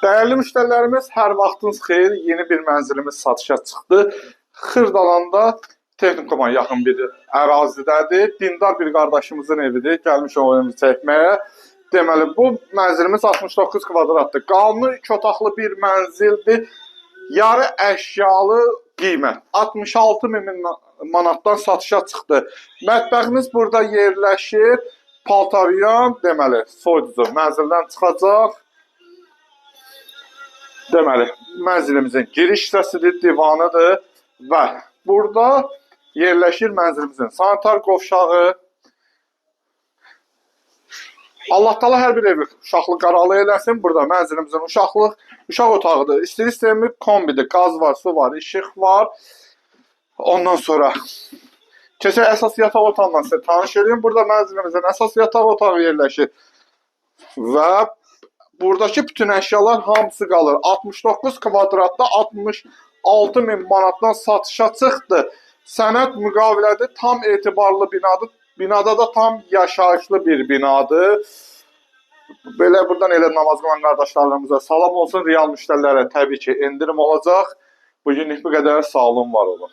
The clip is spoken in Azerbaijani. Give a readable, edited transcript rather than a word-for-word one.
Dəyərli müştərilərimiz, hər vaxtınız xeyir. Yeni bir mənzilimiz satışa çıxdı. Xırdalanda texnikuma yaxın bir ərazidədir. Dindar bir qardaşımızın evidir. Gəlmişəm o evi çəkməyə. Deməli, bu mənzilimiz 69 kvadratdır. Qanuni 2 otaqlı bir mənzildir. Yarı əşyalı qiymət 66 min manatdan satışa çıxdı. Mətbəximiz burada yerləşir. Paltaryan, deməli, soyuducu mənzildən çıxacaq. Deməli, mənzilimizin giriş hissəsidir, divanıdır və burada yerləşir mənzilimizin sanitar qovşağı. Allah Taala hər bir evi uşaqlı qaralı eləsin. Burada mənzilimizin uşaq otağıdır. İstilik sistemi kombidir. Qaz var, su var, işıq var. Ondan sonra keçək əsas yataq otağından sizə tanış edeyim. Burada mənzilimizin əsas yataq otağı yerləşir. Və buradakı bütün əşyalar hamısı qalır. 69 kvadratda 66 min manatdan satışa çıxdı. Sənəd müqavilədir, tam etibarlı binadır. Binada da tam yaşayışlı bir binadır. Belə buradan elə namaz qılan qardaşlarımıza salam olsun. Real müştərilərə təbii ki, endirim olacaq. Bugünlük bu qədər. Sağ olun, var olun.